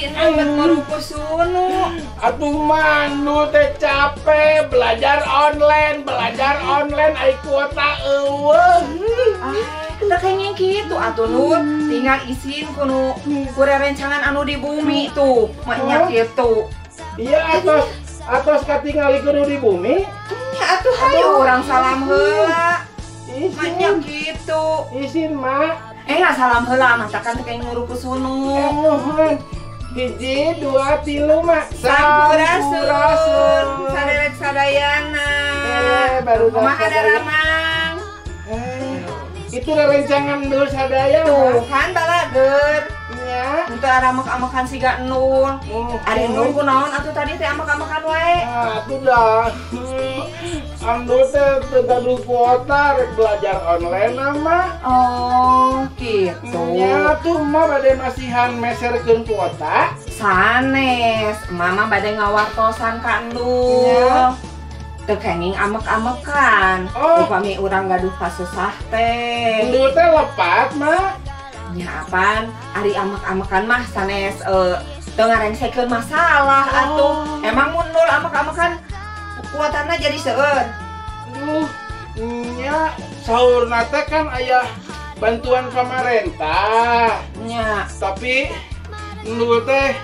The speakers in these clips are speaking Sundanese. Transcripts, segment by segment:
Ari Endul bet ngurukusunu. Atuh mah Endul teh capek belajar online ai kuota eueuh. Teu kenging kitu atuh Nur, tinggal isin kuno ku rerencangan anu di bumi tuh, mak kitu. Iya atos katingali kudu di bumi. Nya atuh hayu urang salam heula. Mak kitu. Isin mak. Nggak salam heula mah kan teu kenging ngurukusunu. Nuhun. 1, 2, 3 mak. Sampurasun. Saderek sadayana. Baru kumaha daramang? Itu rerencangan Endul sadaya. Tuh kan balager. Nya. Untuk aramek-amekan siga Endul. Ari Endul kunaon atuh tadi teh amek-amekan wae. Atuh dah. Endul teh teu gaduh kuota rek belajar online mah. Oh, gitu. Nya tuh mah bade masihan meserkeun kuota. Sanes, mama bade ngawartosan ka Endul. Teu kenging amek-amekan. Upami urang gaduh kasusah teh. Endul teh lepat mah. Nya apaan ari amek-amekan mah sanes teu ngarengsekeun masalah atuh. Emang mun Endul amek-amekan kuotana jadi seueur. Duh, nya saurna teh kan aya bantuan pamarentah. Nya, tapi Endul teh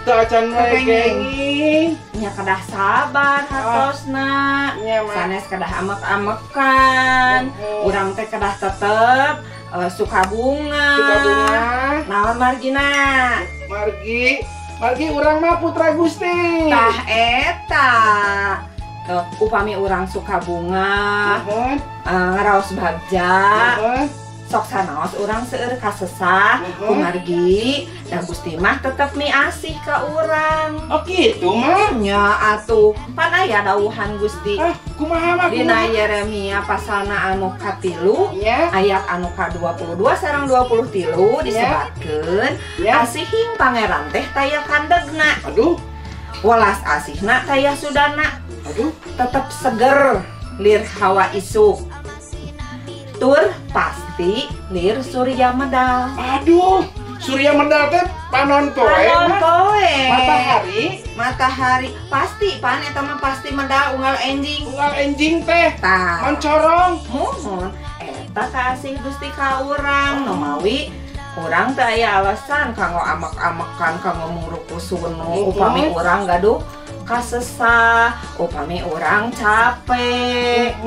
teu acan wae kenging. Nya kedah sabar hatosna. Sanes kedah amek-amekan. Urang teh kedah tetep suka bunga. Suka bunga. Naon margina? Margi urang mah putra Gusti. Tah eta. Upami urang suka bunga. Ngaraos bagja. Sok sanaos urang seueur kasesah kumargi da Gusti mah tetep miasih ka urang. Oh kitu mah? Nya atuh pan aya dawuhan Gusti. Kumaha mah? Dina Yeremia pasalna anu katilu ayat anu ka-22 sareng 23 disebatkeun asihing pangeran teh taya kandegna. Aduh. Welas asihna taya sudana. Aduh. Tetep seger lir hawa isuk. Tur pasti lir surya medal. Aduh, surya medal teh panon poe. Panon poe. Matahari. Matahari pasti pan eta mah pasti medal unggal enjing. Unggal enjing teh. Tah. Mancorong. Muhun eta kaasih Gusti ka urang nu mawi urang teh aya alasan kanggo amek-amekan kanggo ngurukusunu upami urang gaduh kasesah, upami urang capek.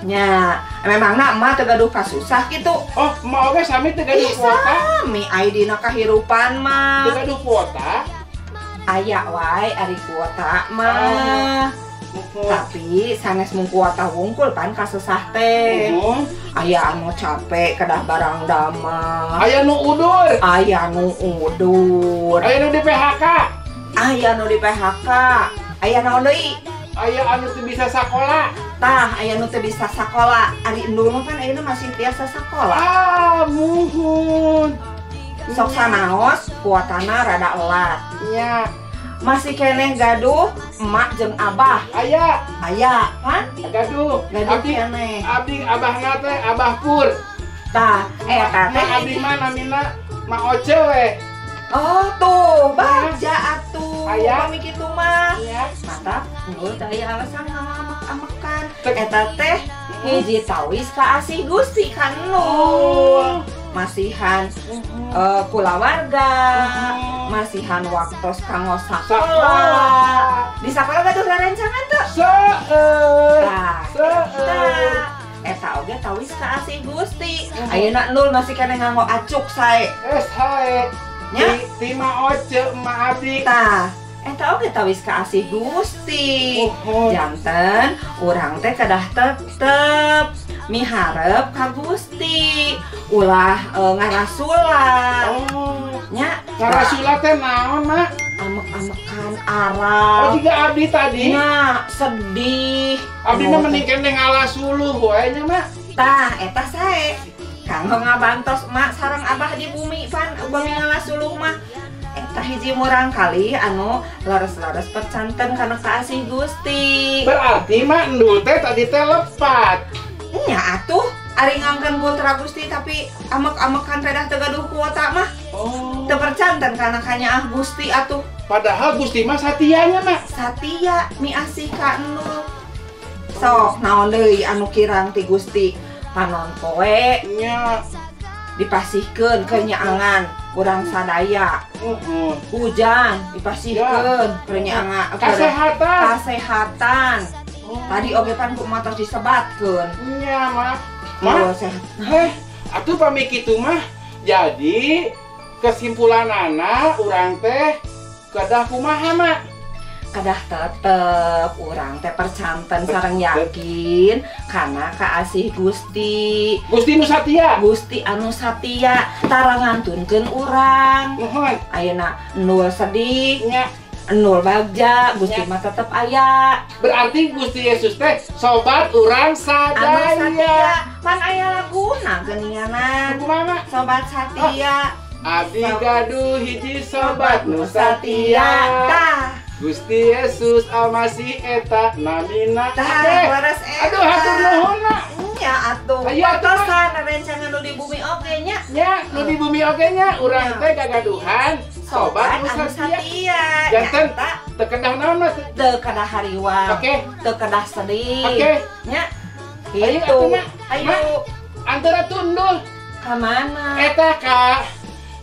Nya, memangna emak teu gaduh kasusah kitu. Oh, emak oge sami teu gaduh kuota. Sami ai dina kahirupan mah. Teu gaduh kuota? Aya wae ari kuota mah. Tapi sanes mung kuota wungkul pan kasesah teh. Aya anu capek kedah barang damah. Aya nu udur. Aya nu udur. Aya nu di PHK. Aya nu di PHK. Aya naon deui? Aya anu teu bisa sakola. Tah, aya nu teu bisa sakola. Ari Endul mah kan ayeuna masih tiasa sakola. Ah, muhun. Sok sanaos kuotana rada elat. Nya. Masih keneh gaduh emak jeung abah. Aya. Aya, pan? Gaduh. Gaduh keneh. Abdi abahna teh Abah Pur. Tah, eta teh abdi mah namina Mak Oce we. Oh tuh, bagja atuh. Aya. Upami kitu mah. Iya. Mata Endul teh aya alasan kanggo amek-amekan. Eta teh hiji tawis ka asih Gusti ka Endul. Masihan kulawarga, masihan waktos kanggo sakola. Di sakola gaduh rerencangan teu? Seueur. Tah, Seueur. Eta oge tawis ka asih Gusti. Ayeuna Endul masih keneh nganggo acuk sae. Sae. Nya? Ti Ma Oce ma abdi. Tah, eta oge tawis ka asih Gusti. Janten urang teh kedah tetep miharep ka Gusti. Ulah ngarasula. Nya, ngarasula teh naon, Mak? Amek-amekan arah. Oh, juga abdi tadi. Nya, sedih. Abdi mah mending keneh ngalasuluh wae nya, Mak. Tah, eta sae. Kanggo ngabantos emak sareng abah di bumi pan upami ngalasuluh mah. Eta hiji murang kali anu leres-leres percanten kana kaasih Gusti. Berarti Mak Endul teh tadi teh lepat. Nya atuh ari ngangkeun putra Gusti tapi amek-amekan pedah teu gaduh kuota mah. Oh. Teu percanten kana kanyaah Gusti atuh. Padahal Gusti mah satianya mah. Satia miasih ka Endul. Sok naon deui anu kirang ti Gusti? Panon poe nya dipasihkeun kenyaangan urang sadaya. Hujan dipasihkeun kenyaangan kesehatan. Kesehatan. Tadi oge pan ku emak tos disebatkeun. Nya mah. Mah. Heh, atuh pami kitu mah. Jadi kesimpulanana urang teh kedah kumaha mak? Kedah tetep urang teh percanten sareng yakin kana kaasih Gusti. Gusti nu satia. Gusti anu satia tara ngantunkeun urang. Nuhun. Ayeuna Endul sedih, nya Endul bagja, Gusti mah tetep aya. Berarti Gusti Yesus teh sobat urang sadaya. Anu satia, pan aya laguna geuninganan. Kumaha? Sobat satia. Abdi gaduh hiji sobat nu satia. Tah. Gusti Yesus Almasih eta namina. Tah, leres eta. Aduh, hatur nuhun mak. Nya atuh. Patosan rencangan nu di bumi oge nya. Nya, nu di bumi oge nya urang teh gagaduhan sobat nu satia. Janten teu kedah naon mah? Teu kedah hariwang. Oke. Teu kedah sedih. Oke. Nya. Gitu. Ayo. Antara tundul. Ka mana? Eta ka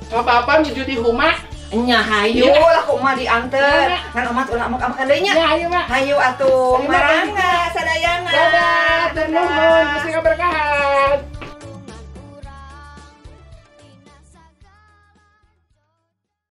bapa nuju di huma. Nya hayu lah kumaha dianter. Ngan omat ulah amak-amakan deui nya. Nya hayu mah. Hayu atuh. Marangga sadayana. Dadah, nuhun, Gusti kaberkahan.